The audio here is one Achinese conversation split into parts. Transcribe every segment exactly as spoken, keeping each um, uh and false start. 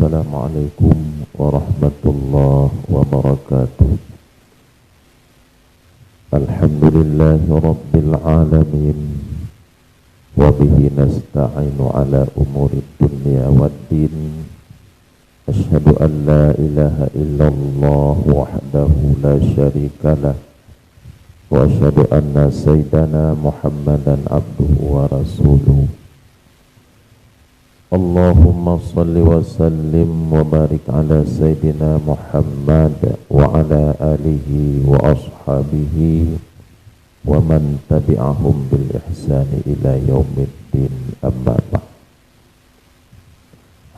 Assalamualaikum warahmatullahi wabarakatuh. Alhamdulillahirabbil alamin. Wa bihi nasta'inu ala umurid dunya waddin. Asyhadu an la ilaha illallah wahdahu la syarikalah. Wa asyhadu anna sayyidana Muhammadan abduhu wa rasuluh. Allahumma salli wa sallim wa barik ala sayyidina Muhammad wa ala alihi wa ashabihi wa man tabi'ahum bil ihsani ila yaumiddin, amma ba'd.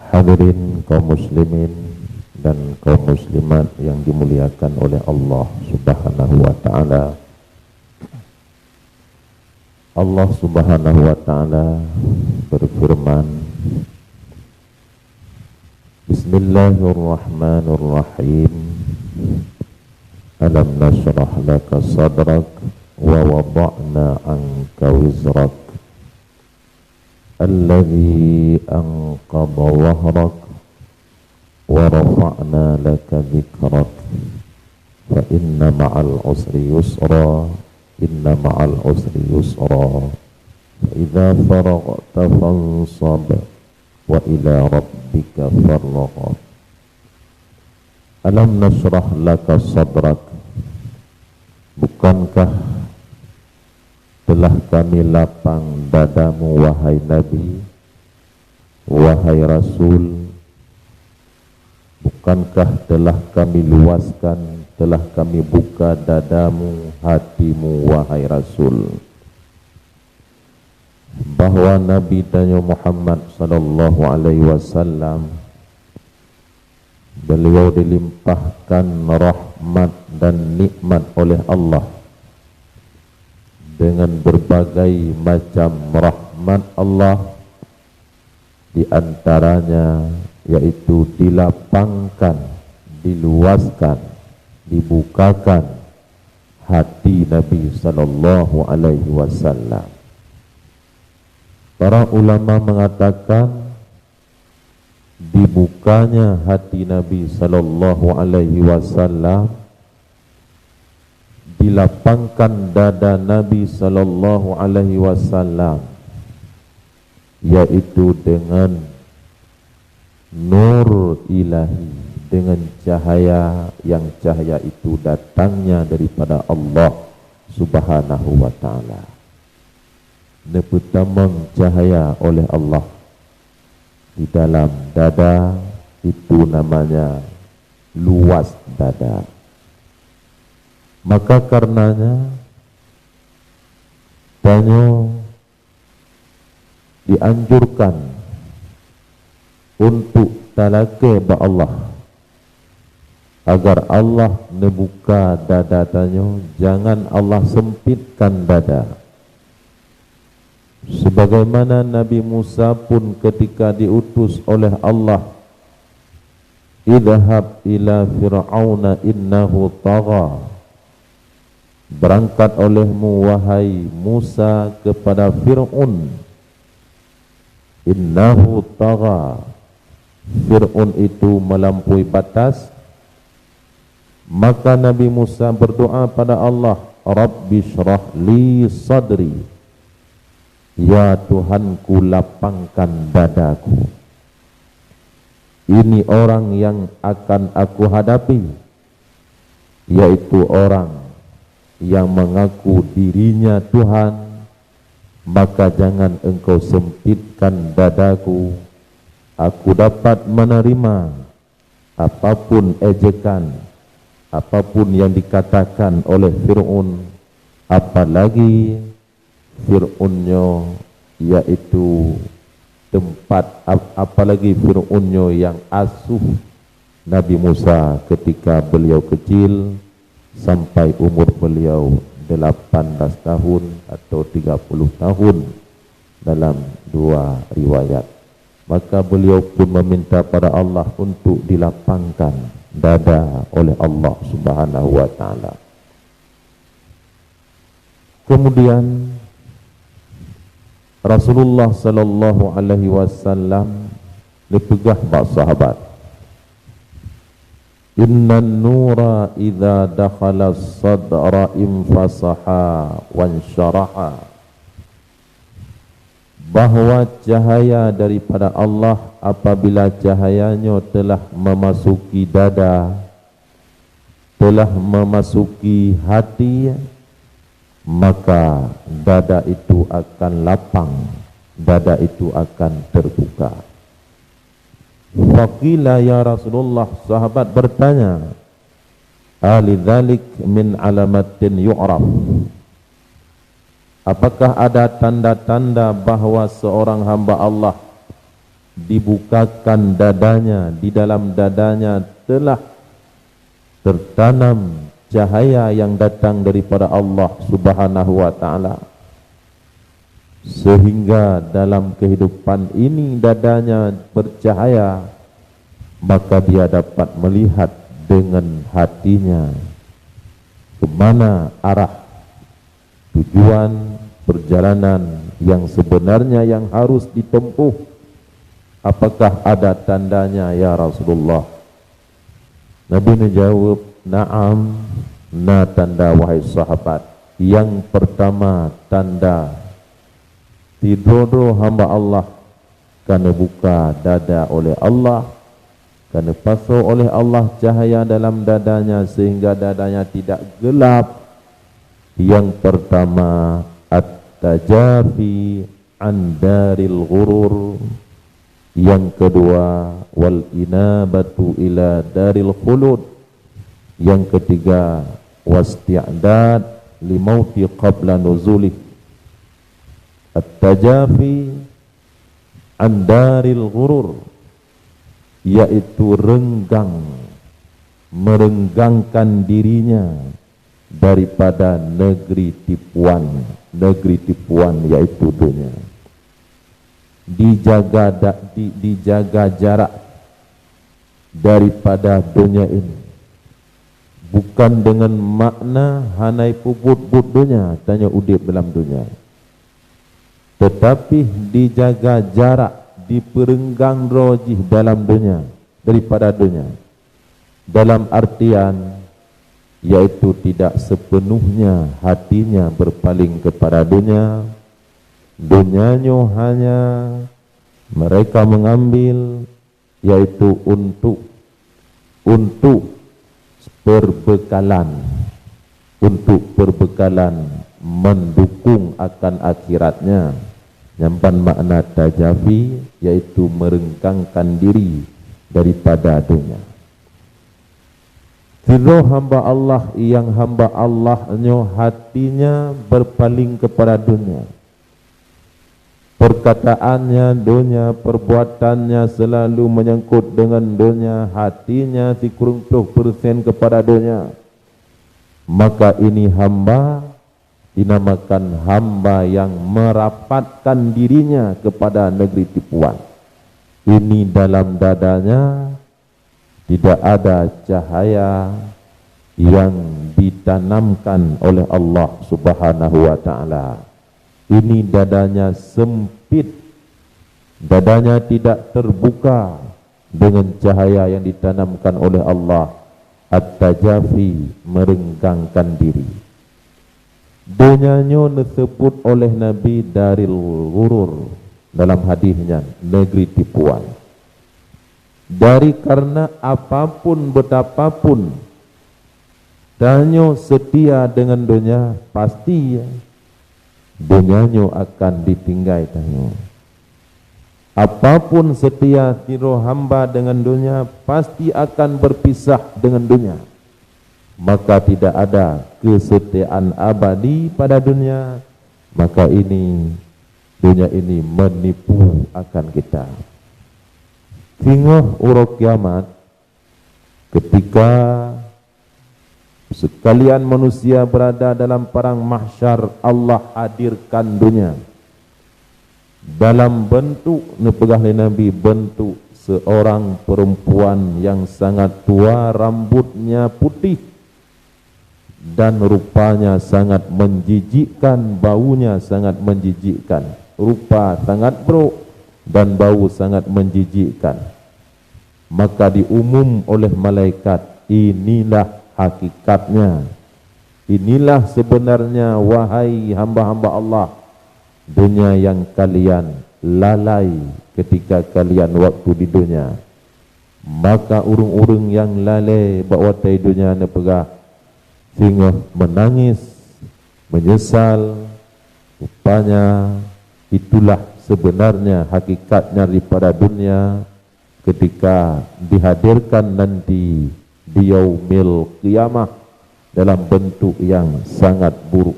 Hadirin kaum muslimin dan kaum muslimat yang dimuliakan oleh Allah Subhanahu wa taala. Allah Subhanahu wa taala berfirman, Bismillahirrahmanirrahim. Alam nasyrah laka sadrak wa wada'na anka wizrak. Alladzi anqadha dhahrak wa rafa'na laka dzikrak. Fa inna ma'al usri yusra. Inna ma'al usri yusra. Fa idza faraghta fansab. Wa ila rabbika farghab. Alam nasyrah laka sadrak. Bukankah telah Kami lapang dadamu, wahai Nabi, wahai Rasul? Bukankah telah Kami luaskan, telah Kami buka dadamu, hatimu, wahai Rasul? Bahwa Nabi tanyoe Muhammad sallallahu alaihi wasallam, beliau dilimpahkan rahmat dan nikmat oleh Allah dengan berbagai macam rahmat Allah, di antaranya yaitu dilapangkan, diluaskan, dibukakan hati Nabi sallallahu alaihi wasallam. Para ulama mengatakan, dibukanya hati Nabi sallallahu alaihi wasallam, dilapangkan dada Nabi sallallahu alaihi wasallam, yaitu dengan nur ilahi, dengan cahaya yang cahaya itu datangnya daripada Allah Subhanahu wa taala. Neupeutamong cahaya oleh Allah di dalam dada, itu namanya luas dada. Maka karenanya, tanyoe dianjurkan untuk talakée bak Allah, agar Allah neubuka dada tanyoe, jangan Allah sempitkan dada. Sebagaimana Nabi Musa pun ketika diutus oleh Allah, "Idhhab ila Fir'auna innahu tagha." Berangkat olehmu, wahai Musa, kepada Fir'aun. Innahu tagha. Fir'aun itu melampaui batas. Maka Nabi Musa berdoa pada Allah, "Rabbi syrah li sadri." Ya Tuhanku, lapangkan dadaku. Ini orang yang akan aku hadapi, yaitu orang yang mengaku dirinya Tuhan, maka jangan engkau sempitkan dadaku. Aku dapat menerima apapun ejekan, apapun yang dikatakan oleh Fir'aun, apalagi Fir'aun nyoe, yaitu tempat ap-, apalagi Fir'aun nyoe yang asuh Nabi Musa ketika beliau kecil sampai umur beliau delapan belas tahun atau tiga puluh tahun dalam dua riwayat. Maka beliau pun meminta pada Allah untuk dilapangkan dada oleh Allah Subhanahu wa taala. Kemudian Rasulullah sallallahu alaihi wasallam neupeugah bak sahabat, Innan nura idza dakhala sadra infasaha wansyaraha. Bahwa cahaya daripada Allah, apabila cahaya nyoe telah memasuki dada, telah memasuki hati, maka dada itu akan lapang, dada itu akan terbuka. Faqila, "Ya Rasulullah," sahabat bertanya, "Alidzalik min alamatin yu'raf?" Apakah ada tanda-tanda bahwa seorang hamba Allah dibukakan dadanya, di dalam dadanya telah tertanam cahaya yang datang daripada Allah Subhanahu wa Ta'ala, sehingga dalam kehidupan ini dadanya bercahaya, maka dia dapat melihat dengan hatinya ke mana arah tujuan perjalanan yang sebenarnya yang harus ditempuh. Apakah ada tandanya, ya Rasulullah? Nabi neujaweueb, "Na'am, na tanda, wahai sahabat. Yang pertama tanda, sidroe-droe hamba Allah ka neubuka dada oleh Allah, ka neupasoe oleh Allah cahaya dalam dadanya sehingga dadanya tidak gelap. Yang pertama, at-tajafi an daril ghurur. Yang kedua, wal inabatu ila daril khulud. Yang ketiga, wasti'dad limauti qabla nuzulih." At-tajafi an daril ghurur, yaitu renggang, merenggangkan dirinya daripada negeri tipuan. Negeri tipuan yaitu dunia. Dijaga da-, di-, dijaga jarak daripada dunia ini. Bukan dengan makna hana peubuet-buet dunia, tanyoe udeb dalam dunia. Tetapi dijaga jarak, dipeurenggang droe jih dalam dunia, daripada dunia. Dalam artian, yaitu tidak sepenuhnya hatinya berpaling kepada dunia. Dunia nyoe hanya mereka mengambil, yaitu untuk, untuk perbekalan, untuk perbekalan mendukung akan akhiratnya. Nyampan makna tajafi, yaitu merenggangkan diri daripada dunia. Sidroe hamba Allah, yang hamba Allah nyoe hatinya berpaling kepada dunia. Perkataannya dunia, perbuatannya selalu menyangkut dengan dunia, hatinya sikureueng ploh persen kepada dunia. Maka ini hamba dinamakan hamba yang merapatkan dirinya kepada negeri tipuan. Ini dalam dadanya tidak ada cahaya yang ditanamkan oleh Allah Subhanahu wa Ta'ala. Ini dadanya sempit, dadanya tidak terbuka dengan cahaya yang ditanamkan oleh Allah. At-tajafi, merenggangkan diri. Donya nyoe neuseubut oleh Nabi daril ghurur dalam hadis nyan, negeri tipuan. Dari karena apapun, betapapun tanyoe setia dengan donya, pasti donya nyoe akan ditinggai tanyoe. Apapun setia sidroe hamba dengan donya, pasti akan berpisah dengan donya. Maka tidak ada kesetiaan abadi pada dunia, maka ini, dunia ini menipu akan kita. Singoh uroe kiamat, ketika sekalian manusia berada dalam padang mahsyar, Allah hadirkan dunia. Dalam bentuk, neupeugah lé Nabi, bentuk seorang perempuan yang sangat tua, rambutnya putih, dan rupanya sangat menjijikkan, baunya sangat menjijikkan. Rupa sangat brok dan bau sangat menjijikkan. Maka diumum oleh malaikat, Inilah hakikatnya. Inilah sebenarnya, wahai hamba-hamba Allah, dunia yang kalian lalai ketika kalian waktu di dunia. Maka ureuëng-ureuëng nyang lalée bak watée donya neupeugah, singoh meunangis, meunyeusal. Rupanya, itulah sebenarnya hakikatnya daripada dunia ketika dihadirkan nanti di Yaumil Qiyamah dalam bentuk yang sangat buruk.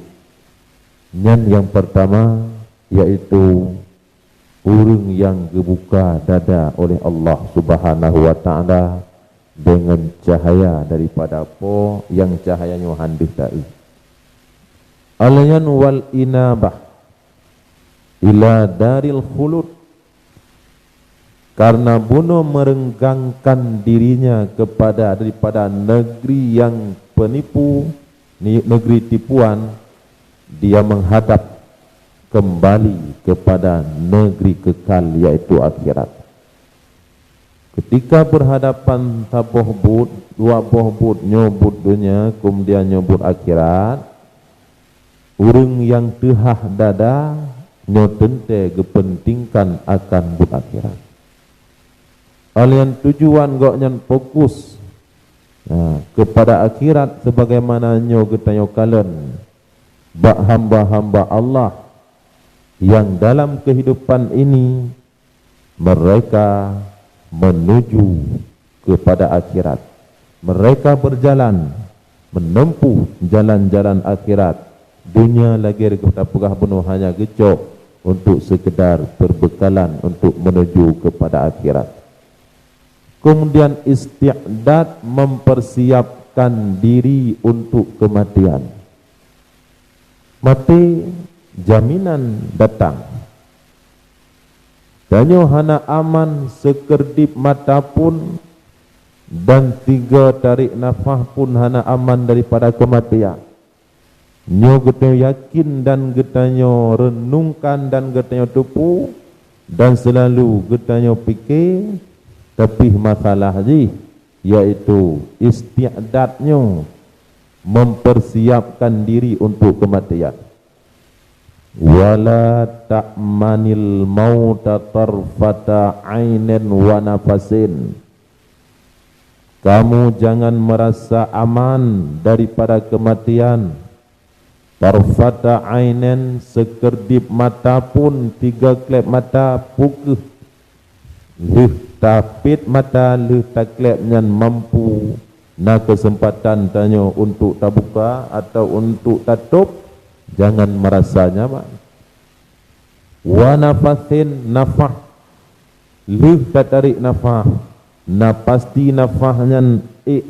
Nyan nyang pertama, yaitu ureuëng nyang geubuka dada oleh Allah Subhanahu wa Ta'ala deungon cahaya daripada Po nyang cahaya nyoe hana deuh taeu. Alayan wal inabah ila daril khulud, karena bunoe meurenggangkan dirinya kepada daripada negeri yang penipu, ni-, negeri tipuan, dia menghadap kembali kepada negeri kekal, yaitu akhirat. Ketika berhadapan saboh buet, dua boh buet, nyoe buet donya, kemudian nyoe buet akhirat, ureuëng nyang teuhah dada nyoe teuntée geupeuntingkan akan buet akhirat. Oleh nyan tujuan gobnyan fokus, nah, kepada akhirat, sebagaimana nyoe geutanyoe kalon bak hamba-hamba Allah yang dalam kehidupan ini mereka menuju kepada akhirat. Mereka berjalan menempuh jalan-jalan akhirat. Dunia lagée tapeugah bunoe hanya geucok untuk sekedar perbekalan untuk menuju kepada akhirat. Kemudian isti'dad, mempersiapkan diri untuk kematian. Maté jaminan datang. Tanyoe hana aman, seukeurdip mata pun dan tiga tarék nafah pun hana aman daripada keumatian. Nyoe geutanyoe yakin dan geutanyoe reunungkan dan geutanyoe teupeue dan seulalu geutanyoe pike, tapi masalah jih yaitu isti'dad nyoe, mempersiapkan diri untuk kematian. "Wala ta'manil mauta tarfata ainin wa nafasin." Kamu jangan merasa aman daripada kematian. Tarfata ainin, seukeurdip mata pun, tiga klep mata, peu kheueh. Lheueh tapét mata, lheueh taklep nyan mampu, na keuseumpatan tanyoe untuk tabuka atau untuk tatôb, jangan merasa nyaman. Wa nafasin, nafah. Lheueh tatarék nafah, na pasti nafah nyan ék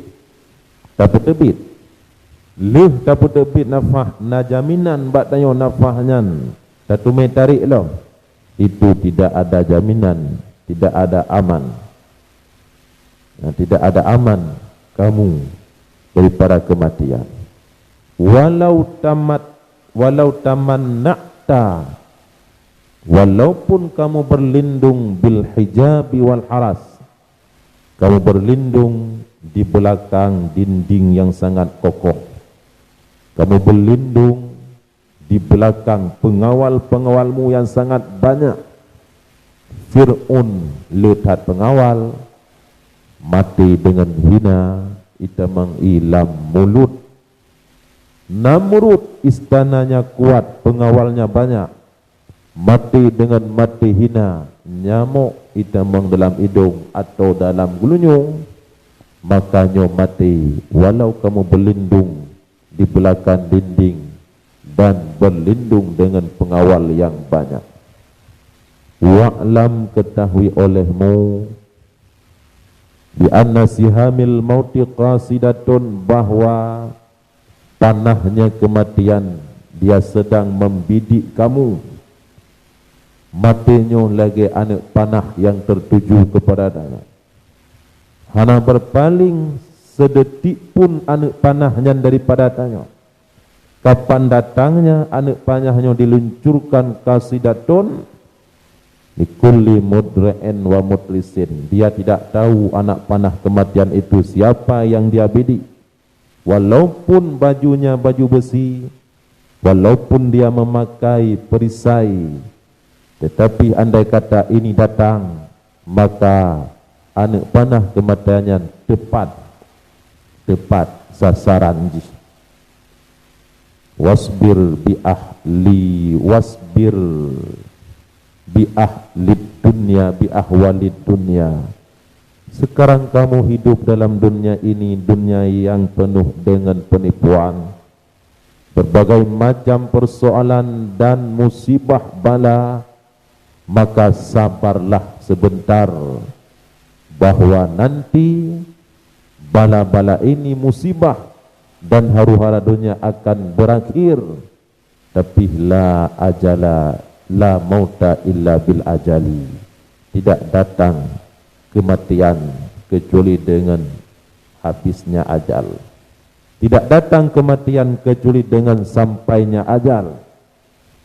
tapeuteubiet. Lheueh tapeuteubiet nafah, na jaminan bak tanyoe nafah nyan tateumé tarék lom. Itu tidak ada jaminan, tidak ada aman. Nah, tidak ada aman kamu daripada kematian. Walau tamat, walau tamanna'ta, walaupun kamu berlindung bil hijabi wal haras, kamu berlindung di belakang dinding yang sangat kokoh, kamu berlindung di belakang pengawal-pengawalmu yang sangat banyak. Fir'aun le that pengawal, maté deungon hina, itamong i lam mulut. Namrud istananya kuat, pengawalnya banyak, maté deungon maté hina, nyamok itamong dalam idong atau dalam geulinyueng, maka nyoe maté walau kamu berlindung di belakang dinding dan berlindung dengan pengawal yang banyak. Wa'lam, ketahui olehmu, bi anna sihamil mauti qasidatun, bahwa panahnya kematian dia sedang membidik kamu. Maté nyoe lagée aneuëk panah yang tertuju kepada tanyoe. Hana berpaling sedetik pun aneuëk panah nyan daripada tanyoe. Kapan datangnya aneuëk panah nyoe diluncurkan qasidatun, Likulli mudri'in wa mudrisin, dia tidak tahu anak panah kematian itu siapa yang dia bidik. Walaupun bajunya baju besi, walaupun dia memakai perisai, tetapi andai kata ini datang, maka aneuk panah kematian nyan tepat, tepat sasaran jih. Wasbir bi ahli, wasbir bi ahlid dunya, bi ahwalid dunya. Sekarang kamu hidup dalam dunia ini, dunia yang penuh dengan penipuan, berbagai macam persoalan dan musibah bala, maka sabarlah sebentar, bahwa nanti bala-bala ini, musibah dan huru-hara dunia akan berakhir. Tapi la ajala, la mauta illa bil ajali. Tidak datang kematian kecuali dengan habisnya ajal. Tidak datang kematian kecuali dengan sampainya ajal.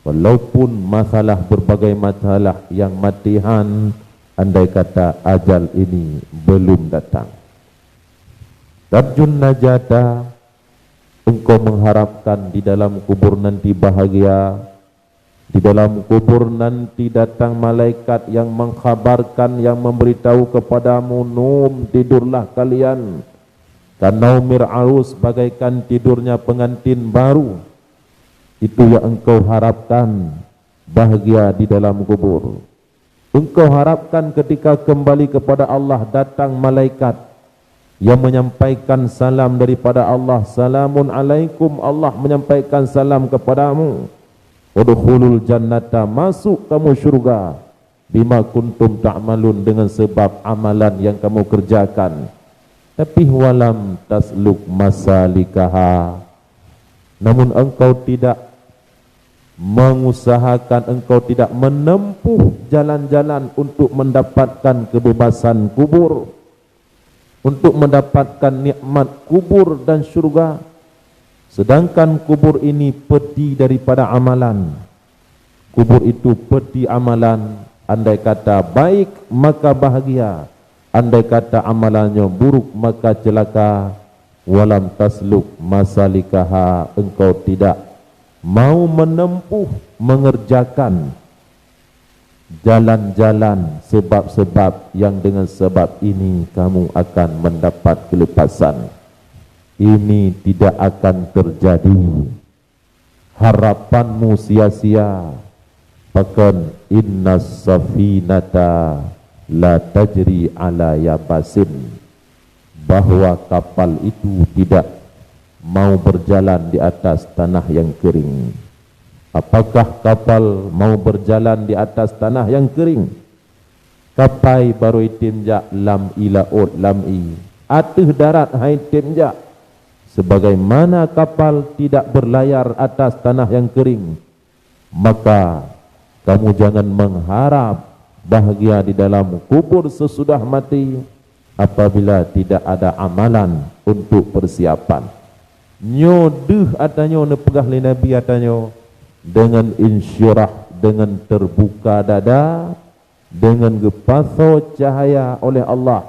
Walaupun masalah, berbagai masalah yang matihan, andai kata ajal ini belum datang. Tarjun najata, engkau mengharapkan di dalam kubur nanti bahagia, di dalam kubur nanti datang malaikat yang mengkhabarkan, yang memberitahu kepadamu, "Num, tidurlah kalian. Kanaumil arus, bagaikan tidurnya pengantin baru." Itu yang engkau harapkan, bahagia di dalam kubur. Engkau harapkan ketika kembali kepada Allah, datang malaikat yang menyampaikan salam daripada Allah, "Salamun alaikum, Allah menyampaikan salam kepadamu. Udkhulul jannata, masuk kamu syurga. Bima kuntum ta'malun, dengan sebab amalan yang kamu kerjakan." Tapi walam tasluk masalikaha, namun engkau tidak mengusahakan, engkau tidak menempuh jalan-jalan untuk mendapatkan kebebasan kubur, untuk mendapatkan nikmat kubur dan syurga. Sedangkan kubur ini peti daripada amalan. Kubur itu peti amalan, andai kata baik, maka bahagia, andai kata amalannya buruk, maka celaka. Walam tasluk masalikaha, engkau tidak mau menempuh, mengerjakan jalan-jalan, sebab-sebab yang dengan sebab ini kamu akan mendapat kelepasan. Ini tidak akan terjadi. Harapanmu sia-sia. Pakon, innas safinata la tajri ala yabasin, bahwa kapal itu tidak mau berjalan di atas tanah yang kering. Apakah kapal mau berjalan di atas tanah yang kering? Kapai barô item jak lam ie laôt lam ie, ateueh darat han item jak. Sebagaimana kapal tidak berlayar atas tanah yang kering, maka kamu jangan mengharap bahagia di dalam kubur sesudah mati apabila tidak ada amalan untuk persiapan. Nyoe deuh ata nyoe neupeugah lé Nabi ata nyoe, dengan insyirah, dengan terbuka dada, dengan geupasoe cahaya oleh Allah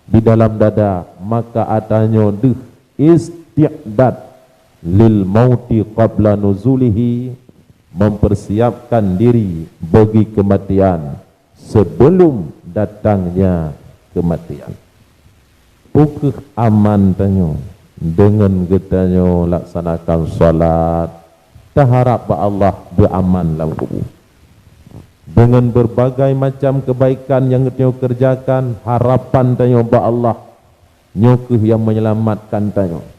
di dalam dada, maka ata nyoe deuh isti'dad lil mauti qabla nuzulihi, mempersiapkan diri bagi kematian sebelum datangnya kematian. Peu kheueh aman tanyoe? Deungon geutanyoe laksanakan salat, taharab bak Allah beuaman lam kubu. Deungon berbagai macam kebaikan nyang geutanyoe kerjakan, harapan tanyoe bak Allah, nyoe kheueh nyang menyelamatkan tanyoe.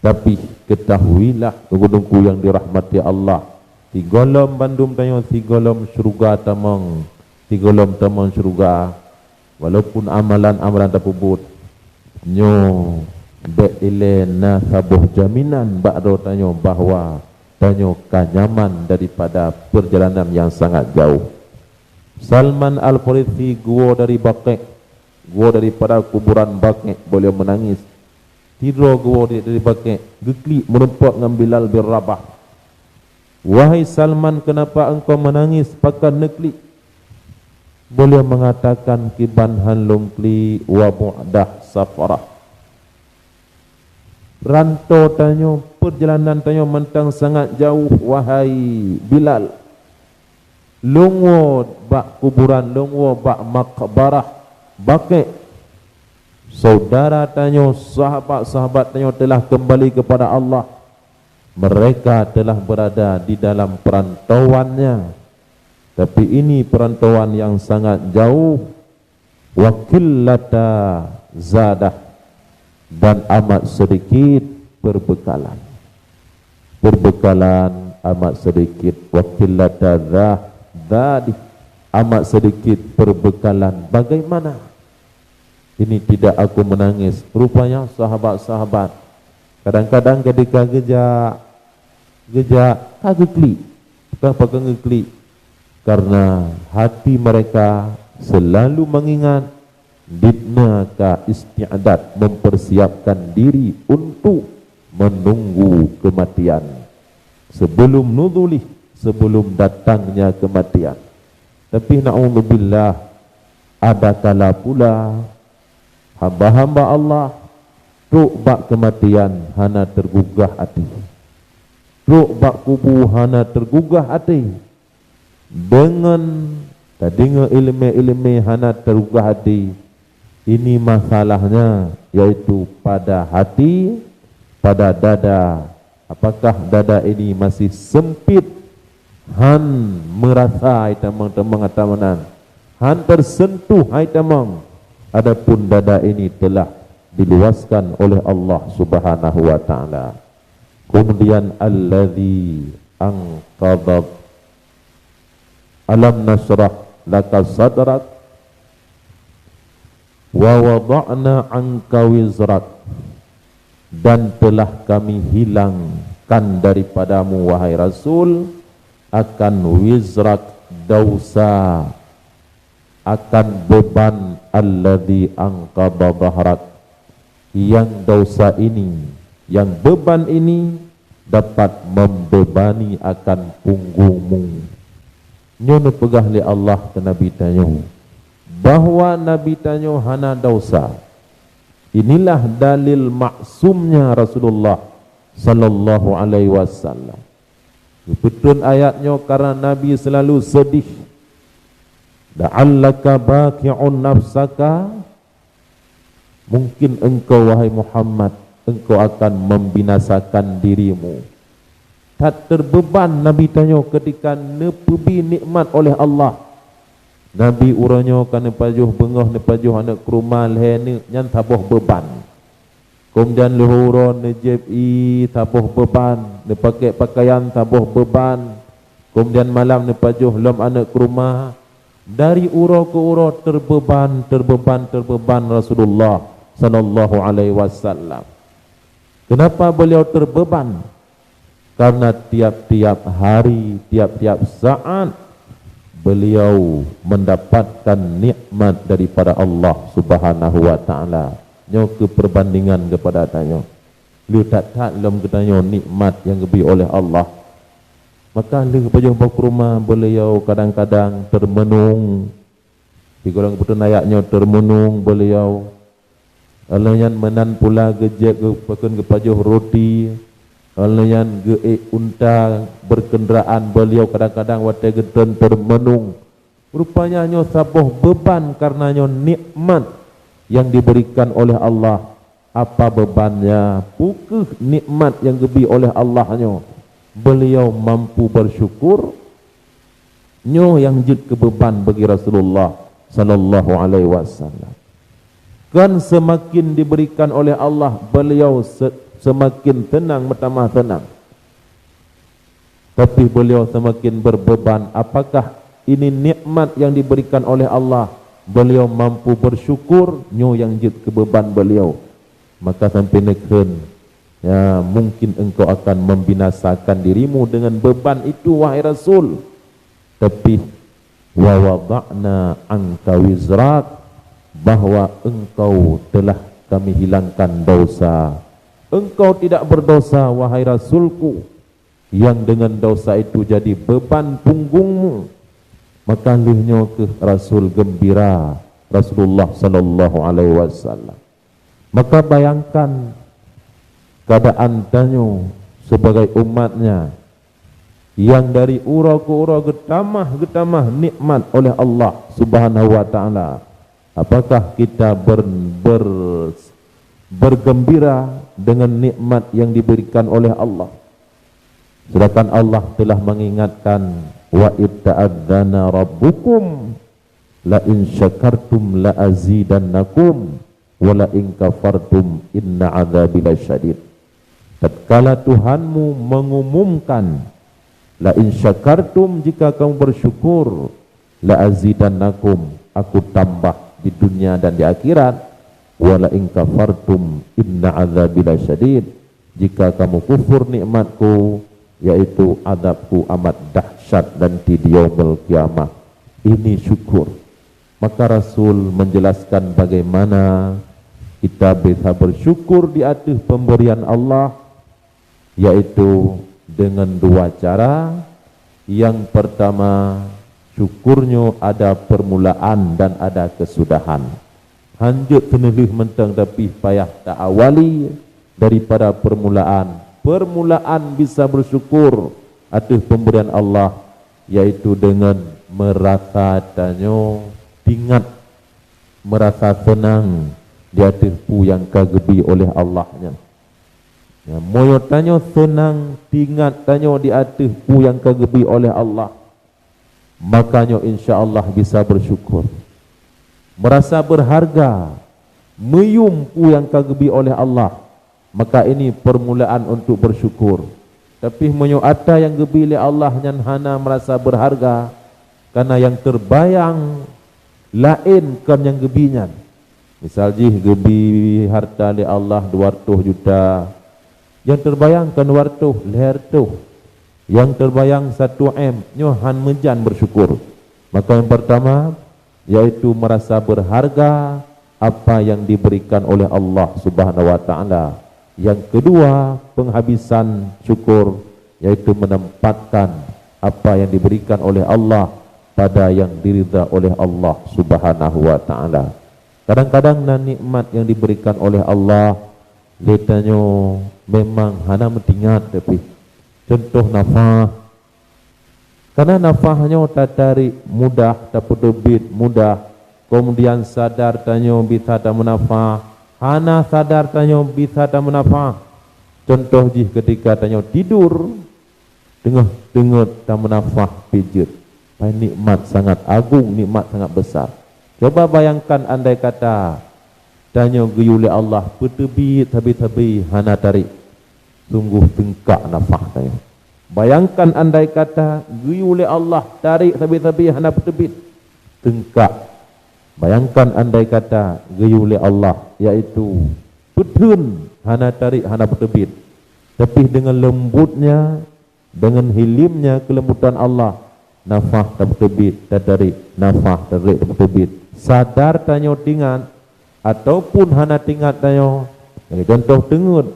Tapi, ketahuilah, teungku-teungku nyang dirahmati Allah, sigohlom bandum tanyoe, sigohlom syeuruga tamong, sigohlom tamong syeuruga, walaupun amalan-amalan tapeubuet, nyoe bék ilée na saboh jaminan bak droe tanyoe bahwa tanyoe ka nyaman daripada perjalanan nyang sangat jauh. Salman Al-Farisi geuwoe dari Baqi', geuwoe daripada kuburan Baqi', beliau menangis. Sidroe geuwoe di-, dari Baqi', geuklik meurumpok ngon Bilal bin Rabah. "Wahai Salman, kenapa engkau menangis? Pakon neuklik?" Beliau mengatakan, "Kiban han lôn klik wa bu'dah safarah." Rantô tanyoe, perjalanan tanyoe mantong sangat jauh, wahai Bilal. Lôn woe bak kuburan, lôn woe bak maqbarah Baqi'. Saudara tanyoe, sahabat-sahabat tanyoe telah kembali kepada Allah. Mereka telah berada di dalam perantauannya. Tapi ini perantauan yang sangat jauh. Wa qillata zadah, dan amat sedikit perbekalan. Perbekalan amat sedikit. Wa qillata zah-, zadi, amat sedikit perbekalan. Bagaimana? Ini tidak aku menangis. Rupanya sahabat-sahabat, kadang-kadang ketika geujak, geujak ka geuklik. Kenapa ka geuklik? Karena hati mereka selalu mengingat, dibna ka isti'dad, mempersiapkan diri untuk menunggu kematian. Sebelum nuzulih, sebelum datangnya kematian. Tapi na'udzubillah, ada kala pula hamba-hamba Allah trok bak kematian hana tergugah até. Trok bak kubu hana tergugah até. Deungon tadeungoe iéleumé-iéleumé hana tergugah até. Ini masalahnya, yaitu pada hati, pada dada. Apakah dada ini masih sempit, han meurasa hai tamong-tamong ata meunan, han tersentuh hai tamong, adapun dada ini telah diluaskan oleh Allah Subhanahu wa Ta'ala. Kemudian, alladzi anqadha, alam nasyrah laka sadrak, wa wada'na anka wizrak, dan telah Kami hilangkan daripadamu, wahai Rasul, akan wizrak, dausa, akan beban, alladzi anqadha dhahrak, yang dausa ini, yang beban ini dapat membebani akan punggungmu. Nyoe neupeugah lé Allah keu Nabi tanyoe bahwa Nabi tanyoe hana dausa. Inilah dalil maksumnya Rasulullah sallallahu alaihi wasallam. Geupeutrön ayat nyoe karena Nabi selalu sedih. "La'allaka bakhi'un nafsaka," mungkin engkau, wahai Muhammad, engkau akan membinasakan dirimu. That terbeuban Nabi tanyoe ketika neupeubi nikmat oleh Allah. Nabi uroe nyoe ka neupajoh beungoh, neupajoh aneuk keuruma lhèe neuk, nyan saboh beuban. Keumudian leuhô uroe neujieb ié saboh beuban, neupakèk peukayan saboh beuban. Keumudian malam neupajoh lom aneuk keuruma. Dari uroe keu uroe terbeuban, terbeuban, terbeuban Rasulullah sallallahu alaihi wasallam. Kenapa beliau terbeuban? Karena tiap-tiap hari, tiap-tiap saat beliau mendapatkan nikmat daripada Allah Subhanahu wa Ta'ala. Nyoe keu perbandingan keupada tanyoe. Le that-that lom geutanyoe nikmat nyang geubri oleh Allah. Maka lheueh pajoh boh keuruma, beliau kadang-kadang teumeunung. Sigohlom geupeutrön ayat nyoe, teumeunung beliau. Óh lheueh nyan meunan pula geujieb, geupakon, geupajoh ruti. Óh lheueh nyan geuék unta, berkendaraan, beliau kadang-kadang watèe geutrön teumeunung. Rupanya nyoe saboh beuban kareuna nyoe nikmat nyang diberikan oleh Allah. Apa beubannya? Peu kheueh nikmat nyang geubri oleh Allah nyoe? Beliau mampu bersyukur. Nyoe nyang jeuet keu beuban bagi Rasulullah sallallahu alaihi wasallam. Kan seumaken diberikan oleh Allah, beliau se-, seumaken seunang, meutamah seunang. Tapi beliau seumaken beubeuban. Apakah ini nikmat nyang diberikan oleh Allah? Beliau mampu bersyukur, nyoe nyang jeuet keu beuban beliau. Maka sampoe neukheun, ya, mungkin engkau akan membinasakan dirimu dengan beban itu, wahai Rasul. Tapi, "Wa wada'na anka wizrak," bahwa engkau telah Kami hilangkan dosa. Engkau tidak berdosa, wahai Rasulku, yang dengan dosa itu jadi beban punggungmu. Maka lheueh nyoe kheueh Rasul geumbira, Rasulullah sallallahu alaihi wasallam. Maka bayangkan keuadaan tanyoe sibagai umat-Nya nyang dari uroe keu uroe geutamah-geutamah nikmat oleh Allah Subhanahu wa Ta'ala. Apakah kita ber-, ber-, bergembira dengan nikmat yang diberikan oleh Allah? Sedangkan Allah telah mengingatkan, "Wa idh ta'adzdzana rabbukum la in syakartum la azidannakum wa la in kafartum inna adzabi lasyadid." Tatkala Tuhanmu mengumumkan, "La in syakartum," jika kamu bersyukur, "la azidannakum," Aku tambah di dunia dan di akhirat, "wa la in kafartum inna adzabi lasyadid," jika kamu kufur nikmat-Ku, yaitu azab-Ku amat dahsyat nanti di Yaumul Qiyamah. Ini syukur. Maka Rasul menjelaskan bagaimana kita bisa bersyukur di ateueh pemberian Allah, yaitu dengan dua cara. Yang pertama, syukur nyoe ada permulaan dan ada kesudahan. Hanjeuet teuneulheueh mantong, tapi payah ta-awali daripada permulaan. Permulaan bisa bersyukur ateueh pemberian Allah, yaitu dengan merasa tanyoe tingat, merasa seunang di ateueh peue nyang ka geubi oleh Allah nyan. Ya, meunyoe tanyoe seunang tingat tanyoe di ateueh peue nyang ka geubi oleh Allah, maka nyoe insya Allah bisa bersyukur. Merasa berharga, meuyum peue nyang ka geubi oleh Allah, maka ini permulaan untuk bersyukur. Tapi meunyoe atra nyang geubi lé Allah nyan hana merasa berharga, karena nyang terbayang laén kon nyang geubi nyan. Misal jih geubi harta lé Allah dua ratus juta, nyang terbayang kon dua ratus, lhèe ratus. Nyang terbayang satu M, nyoe han meujan bersyukur. Maka yang pertama, yaitu merasa berharga apa yang diberikan oleh Allah Subhanahu wa Ta'ala. Yang kedua, penghabisan syukur, yaitu menempatkan apa yang diberikan oleh Allah pada yang diridha oleh Allah Subhanahu wa Ta'ala. Kadang-kadang na nikmat yang diberikan oleh Allah, lé tanyoe memang hana meutingat, tapi contoh nafah. Karena nafah nyoe tatarék mudah, tapeuteubiet mudah, kemudian sadar tanyoe bisa tameunafah, hana sadar tanyoe bisa tameunafah. Contoh jih, ketika tanyoe tidur, teungoh teungeut tameunafah pih jeuet. Pai nikmat sangat agung, nikmat sangat besar. Coba bayangkan andai kata tanyoe geuyue lé Allah peuteubiet sabe-sabe hana tarék, sungguh teungkak nafah tanyoe. Bayangkan andai kata geuyue lé Allah tarék sabe-sabe hana peuteubiet, teungkak. Bayangkan andai kata geuyue lé Allah, yaitu peutheun hana tarék hana peuteubiet, tapi dengan lembutnya, dengan hilimnya, kelembutan Allah, nafah tapeuteubiet, tatarék, nafah tatarék, tapeuteubiet. Sadar tanyoe tingat ataupun hana tingat tanyoe, nyang contoh teungeut,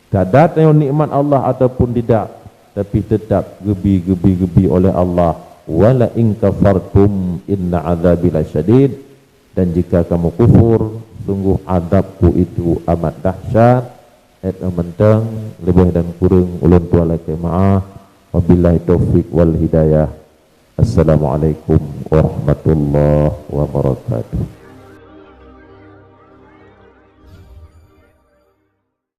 sadar tanyoe nikmat Allah ataupun tidak, tapi tetap geubi, geubi, geubi oleh Allah. "Wa la in kafartum inna adzabi lasyadid." Dan jika kamu kufur, sungguh azab-Ku itu amat dahsyat. Nyan mantong, leubeh dan kureueng ulôn tuan lakée meu'ah. Wabillahi taufik wal hidayah. Assalamualaikum warahmatullahi wabarakatuh.